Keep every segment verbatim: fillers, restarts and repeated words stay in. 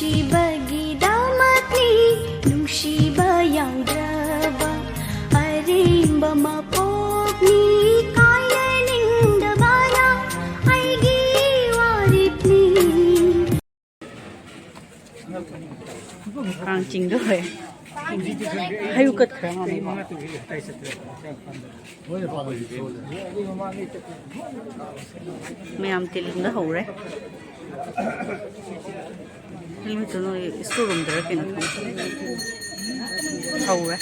ꯅꯨꯡꯁꯤꯕꯒꯤꯗꯃꯛꯅꯤ, ꯅꯨꯡꯁꯤꯕ ꯌꯥꯎꯗ꯭ꯔꯕ ꯑꯔꯦꯝꯕ ꯃꯄꯣꯛꯅꯤ, ꯀꯥꯏꯌꯥꯅꯤꯡꯗꯕꯅ ꯑꯩꯒꯤ ꯋꯥꯔꯦꯞꯅꯤ꯫ ꯀꯥꯡ ꯆꯤꯡꯗꯧꯔꯦ꯫ ꯍꯩꯌꯨ ꯀꯠꯈ꯭ꯔ ꯃꯥꯜꯂꯦꯀꯣ꯫ ꯃꯌꯥꯝ ꯇꯤꯜꯂꯤꯟꯕ ꯍꯧꯔꯦ꯫ ꯍꯦꯜꯃꯦꯠꯇꯨ ꯅꯣꯏ ꯁ꯭ꯇꯣꯔ ꯔꯨꯝꯗꯔ ꯀꯩꯅꯣ ꯊꯝꯃꯣ꯫ ꯍꯧꯔꯦ꯫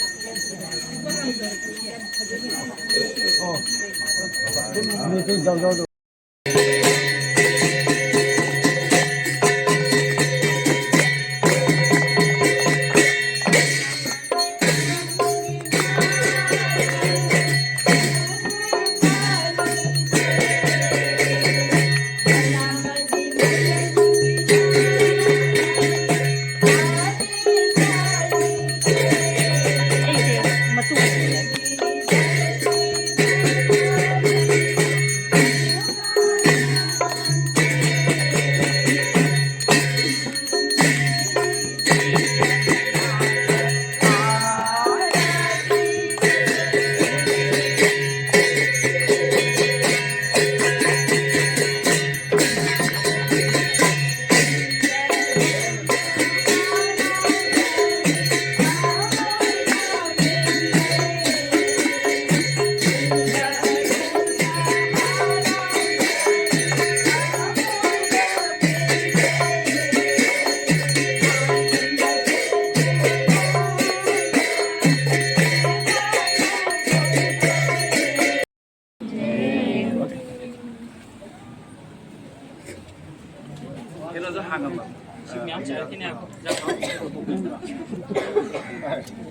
ꯀꯩꯅꯣꯁꯨ ꯍꯥꯡꯉꯝꯕ꯫ ꯁꯤ ꯃꯌꯥꯝ ꯆꯥꯔꯛꯈꯤꯅꯦ ꯍꯥꯏꯕ꯫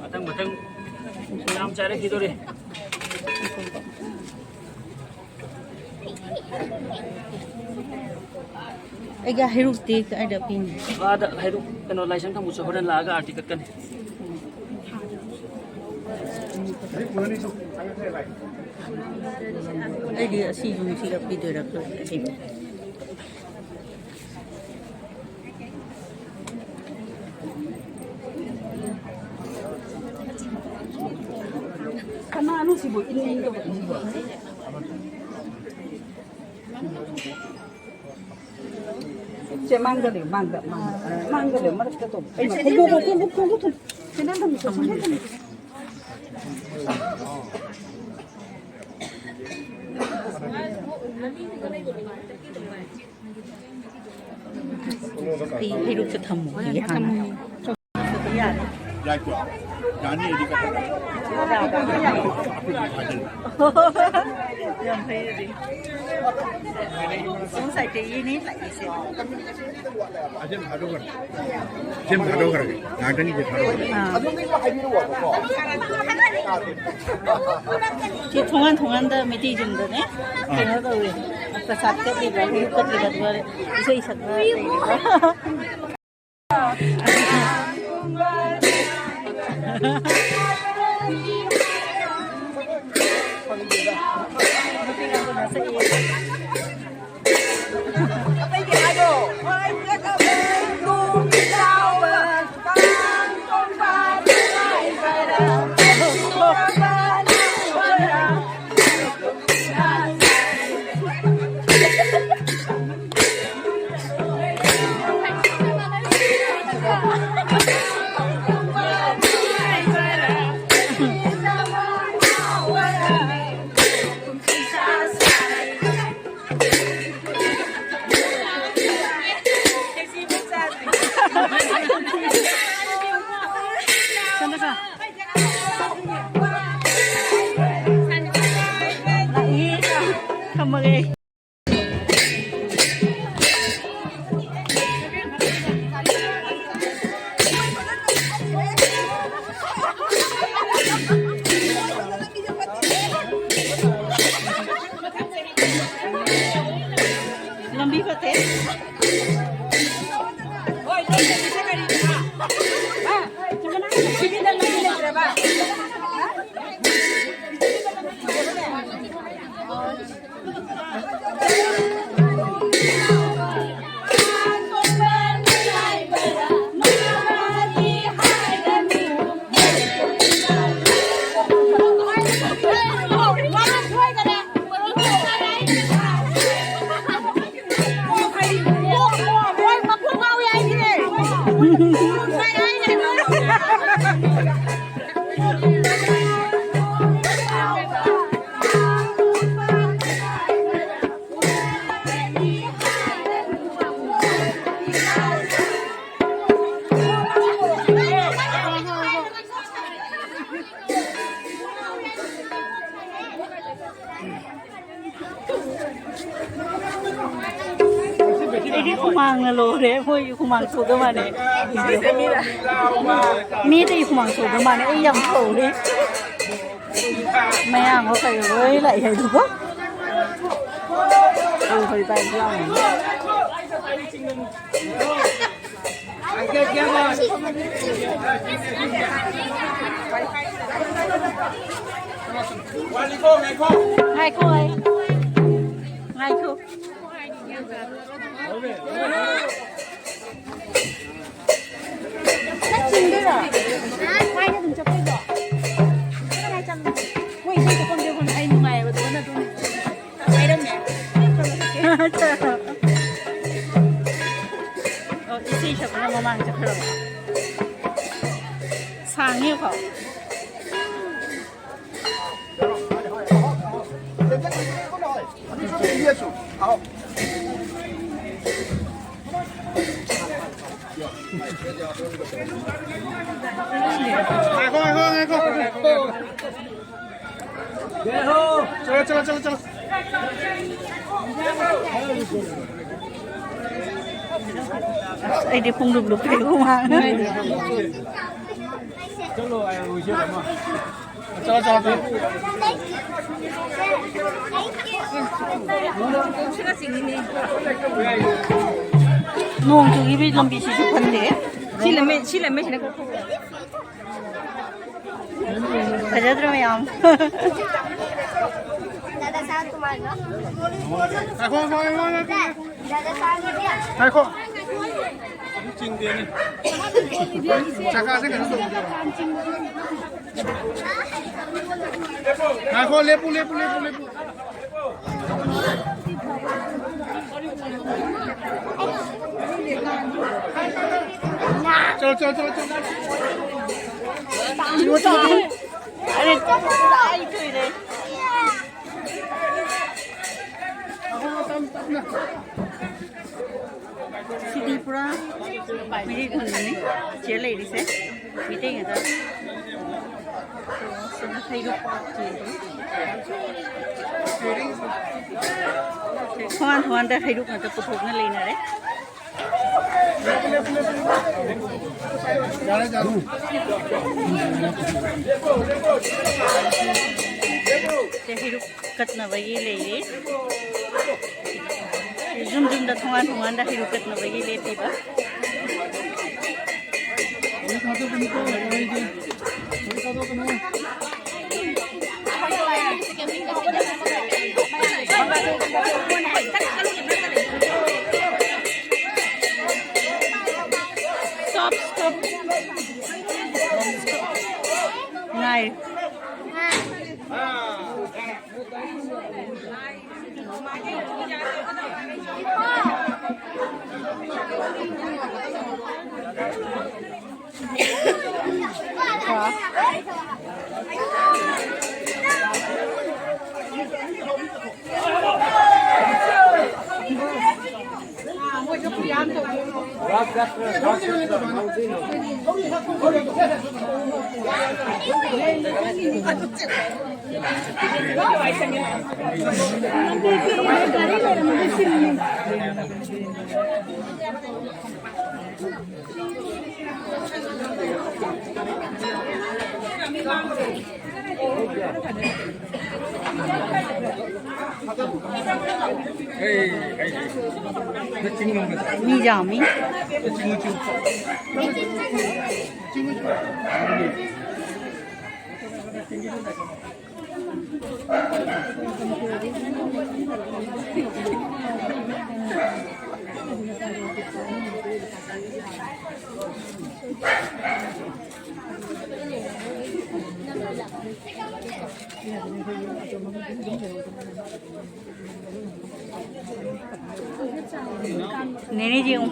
ꯃꯊꯪ ꯃꯊꯪ ꯃꯌꯥꯝ ꯆꯥꯔꯛꯈꯤꯗꯣꯔꯦ꯫ ꯑꯩꯒꯤ ꯍꯩꯔꯨꯛꯇꯤ ꯀꯥꯏꯗ ꯄꯤꯅꯤ? ꯑꯥꯗ ꯍꯩꯔꯨꯛ, ꯀꯩꯅꯣ, ꯂꯥꯏꯁꯪ ꯊꯪꯕꯁꯨ ꯍꯣꯔꯦꯟ ꯂꯥꯛꯑꯒ ꯑꯥꯔꯇꯤ ꯀꯠꯀꯅꯤ꯫ ꯑꯩꯗꯤ ꯑꯁꯤꯁꯨ ꯁꯤꯒ ꯄꯤꯗꯣꯏꯔꯥ ꯈꯪꯗꯦ꯫ ꯁꯤꯕꯨ ꯏꯅꯤꯡꯗꯕ ꯏꯅꯤꯡꯗꯕ꯫ ꯁꯦ ꯃꯥꯡꯗ ꯂꯩꯌꯨ, ꯃꯥꯡꯗ, ꯃꯥꯡꯗ, ꯃꯥꯡꯗ ꯂꯩꯌꯨ, ꯃꯔꯛꯇ ꯇꯧ꯫ ꯀꯩꯅꯣ, ꯈꯣꯡꯎꯞ, ꯈꯣꯡꯎꯞ, ꯈꯣꯡꯎꯞ ꯊꯝ-, ꯁꯦꯟꯗꯜ ꯊꯝꯃꯨꯆꯣ, ꯁꯦꯟꯗꯜ ꯊꯝꯃꯨꯆꯣ꯫ ꯑꯩ ꯍꯩꯔꯨꯛꯁꯦ ꯊꯝꯃꯨ, ꯍꯥꯟꯅ꯫ ꯌꯥꯏꯀꯣ? ꯌꯥꯅꯤ, ꯑꯩꯗꯤ ꯀꯛꯊꯠꯂꯒꯦ꯫ ꯌꯥꯝ ꯐꯩ ꯑꯗꯨꯗꯤ꯫ ꯁꯣꯝ ꯁꯥꯏꯠꯇꯒꯤꯅꯤ ꯂꯥꯛꯏꯁꯦ꯫ ꯑꯁꯤ ꯑꯗꯨꯝ ꯊꯥꯗꯣꯛꯈ꯭ꯔꯒꯦ꯫ ꯁꯤ ꯑꯗꯨꯝ ꯊꯥꯗꯣꯛꯈ꯭ꯔꯒꯦ꯫ ꯉꯥꯏꯍꯥꯛꯇꯪꯒꯤꯗꯤ ꯊꯥꯗꯣꯛꯈ꯭ꯔꯒꯦ꯫ ꯑꯥ꯫ ꯁꯤ ꯊꯣꯡꯒꯥꯟ ꯊꯣꯡꯒꯥꯟꯗ ꯃꯩꯇꯩꯁꯤꯡꯗꯅꯦ, ꯑꯥ꯫ ꯀꯩꯅꯣ ꯇꯧꯋꯦ꯫ ꯄ꯭ꯔꯁꯥꯗ ꯀꯠꯂꯤꯕ, ꯍꯩꯔꯨꯛ ꯀꯠꯂꯤꯕ, ꯑꯗꯨꯒ ꯏꯁꯩ ꯁꯛꯄ ꯂꯩꯔꯤꯕ꯫ ꯊꯝꯃꯒꯦ꯫ ꯂꯝꯕꯤ ꯐꯠꯇꯦ꯫ ꯑꯩꯗꯤ ꯍꯨꯃꯥꯡꯅ ꯂꯣꯏꯔꯦ꯫ ꯑꯩꯈꯣꯏ ꯍꯨꯃꯥꯡ ꯁꯧꯗ ꯃꯥꯜꯂꯦ꯫ ꯃꯤꯗꯤ ꯍꯨꯃꯥꯡ ꯁꯧꯗ ꯃꯥꯜꯂꯦ꯫ ꯑꯩ ꯌꯥꯝ ꯁꯧꯔꯦ꯫ ꯃꯌꯥꯝ ꯀꯩ ꯂꯣꯏ ꯂꯥꯛꯏ ꯍꯥꯏꯗꯨꯕꯨ꯫ ꯑꯩ ꯍꯣꯏ ꯄꯥꯏꯕ ꯌꯥꯎꯔꯝꯒꯅꯤ꯫ ꯉꯥꯏꯈꯣ, ꯉꯥꯏꯈꯣ꯫ ꯉꯥꯏꯈꯣ꯫ ꯅꯪ ꯆꯤꯡꯗꯣꯏꯔꯣ? ꯀꯥꯏꯗ ꯑꯗꯨꯝ ꯆꯠꯇꯣꯏꯕꯣ? ꯀꯗꯥꯏ ꯆꯠꯂꯨꯅꯤ? ꯃꯣꯏ ꯏꯁꯩ ꯁꯛꯐꯝꯗꯤ ꯈꯪꯗꯦ꯫ ꯑꯩ ꯅꯨꯡꯉꯥꯏꯌꯦꯕ ꯑꯗꯨꯒ ꯑꯗꯨꯝ ꯍꯥꯏꯔꯝꯃꯦ꯫ ꯑꯣ, ꯏꯁꯩ ꯁꯛꯄꯅ ꯃꯃꯥꯡ ꯆꯠꯈ꯭ꯔꯕ꯫ ꯁꯥꯡꯉꯦꯀꯣ꯫ ꯉꯥꯏꯈꯣ, ꯉꯥꯏꯈꯣ, ꯉꯥꯏꯈꯣ꯫ ꯆꯠꯂꯣ, ꯆꯠꯂꯣ, ꯆꯠꯂꯣ, ꯆꯠꯂꯣ꯫ ꯑꯁ, ꯑꯩꯗꯤ ꯄꯨꯡꯂꯨꯞ ꯂꯨꯞꯄꯦ, ꯍꯨꯃꯥꯡꯅ꯫ ꯆꯠꯂꯣ, ꯑꯩ ꯎꯏꯁꯦ ꯑꯃ꯫ ꯅꯣꯡ ꯆꯨꯈꯤꯕꯒꯤ ꯂꯝꯕꯤꯁꯤꯁꯨ ꯐꯠꯇꯦ꯫ ꯁꯤ ꯂꯝꯃꯦ-, ꯁꯤ ꯂꯝꯃꯦꯁꯤꯅ ꯈꯔ ꯐꯩ꯫ ꯐꯖꯗ꯭ꯔꯣ ꯃꯌꯥꯝ? ꯉꯥꯏꯈꯣ, ꯉꯥꯏꯈꯣ, ꯉꯥꯏꯈꯣ, ꯉꯥꯏꯈꯣ꯫ ꯉꯥꯏꯈꯣ꯫ ꯆꯤꯡꯗꯦꯅꯦ꯫ ꯆꯀꯥꯁꯦ ꯀꯩꯅꯣ ꯇꯧꯕꯤꯔꯣ꯫ ꯉꯥꯏꯈꯣ, ꯂꯦꯞꯄꯨ, ꯂꯦꯞꯄꯨ, ꯂꯦꯞꯄꯨ, ꯂꯦꯞꯄꯨ꯫ चल, चल, चल। अरे, ताई तो इधर। ꯁꯤꯗꯤ ꯄꯨꯔꯥ ꯃꯤꯔꯦꯜ ꯈꯨꯟꯗꯅꯤ ꯆꯤꯌꯔ ꯂꯩꯔꯤꯁꯦ꯫ ꯃꯤꯇꯩ ꯉꯥꯛꯇ꯫ ꯁꯤꯅ ꯍꯩꯔꯨꯛ ꯆꯦꯟꯕ꯫ ꯊꯣꯡꯒꯥꯟ ꯊꯣꯡꯒꯥꯟꯗ ꯍꯩꯔꯨꯛ ꯉꯥꯛꯇ ꯄꯨꯊꯣꯛꯅ ꯂꯩꯅꯔꯦ꯫ ꯁꯦ ꯍꯩꯔꯨꯛ ꯀꯠꯅꯕꯒꯤ ꯂꯩꯔꯤ꯫ ꯌꯨꯝ ꯌꯨꯝꯗ, ꯊꯣꯡꯒꯥꯟ ꯊꯣꯡꯒꯥꯟꯗ ꯍꯩꯔꯨꯛ ꯀꯠꯅꯕꯒꯤ ꯂꯦꯞꯄꯤꯕ꯫ Stop, stop. ꯉꯥꯏ꯫ ꯃꯤ ꯌꯥꯝꯃꯤ꯫ ꯅꯦꯅꯦ ꯌꯦꯡꯉꯨ꯫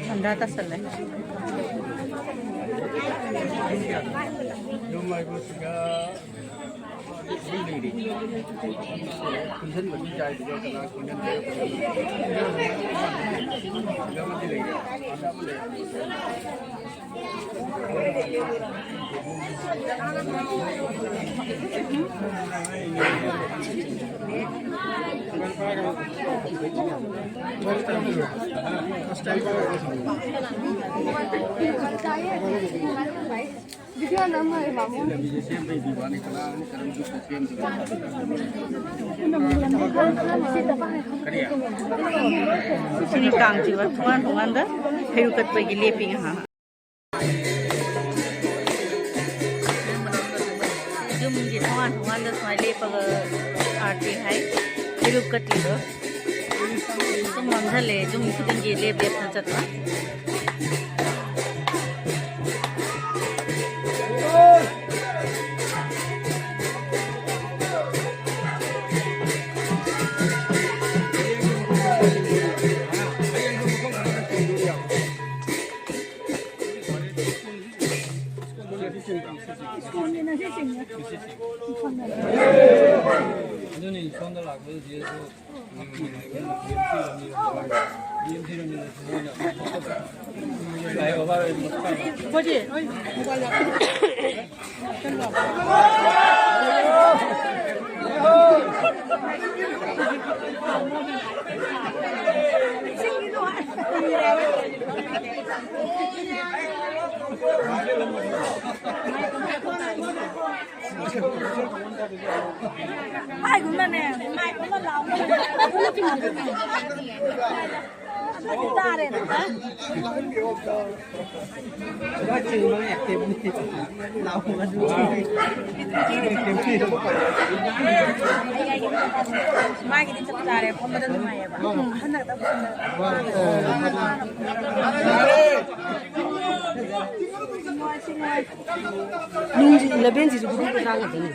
ꯍꯟꯗ꯭ꯔꯥ ꯇꯥꯁꯜꯂꯦ꯫ ꯁꯤꯅꯤ ꯀꯥꯡ ꯆꯤꯡꯕ ꯊꯣꯡꯒꯥꯟ ꯊꯣꯡꯒꯥꯟꯗ ꯍꯩꯔꯨꯛ ꯀꯠꯄꯒꯤ ꯂꯦꯞꯄꯤ ꯉꯥꯏꯍꯥꯛ꯫ ꯌꯨꯝꯒꯤ ꯊꯣꯡꯒꯥꯟ ꯊꯣꯡꯒꯥꯟꯗ ꯁꯨꯃꯥꯏꯅ ꯂꯦꯞꯄꯒ ꯑꯥꯔꯇꯤ ꯍꯥꯏ꯫ ꯍꯩꯔꯨꯛ ꯀꯠꯂꯤꯗꯣ꯫ ꯁꯨꯝ ꯃꯝꯁꯤꯜꯂꯦ, ꯌꯨꯝ ꯈꯨꯗꯤꯡꯒꯤ ꯂꯦꯞ ꯂꯦꯞꯇꯅ ꯆꯠꯄ꯫ ꯑꯗꯨꯅꯤ ꯁꯣꯝꯗ ꯂꯥꯛꯄꯗ ꯗꯤ ꯑꯦꯁ ꯑꯣ ꯍꯥꯏꯒꯨꯝꯅꯅꯦ, ꯃꯥꯏꯛ ꯑꯃ ꯂꯥꯎꯅ꯫ ꯇꯥꯔꯦꯅ꯫ ꯃꯥꯒꯤꯗꯤ ꯆꯞ ꯆꯥꯔꯦ, ꯐꯝꯕꯗ ꯅꯨꯡꯉꯥꯏꯌꯦꯕ꯫ ꯑꯍꯟꯅ ꯈꯛꯇ ꯐꯝꯕꯗ꯫ ꯅꯨꯡꯁꯤ ꯏꯂꯚꯦꯟꯁꯤꯁꯨ ꯒꯨꯗꯨ ꯒꯨꯗꯥ ꯉꯥꯛꯇꯅꯤ꯫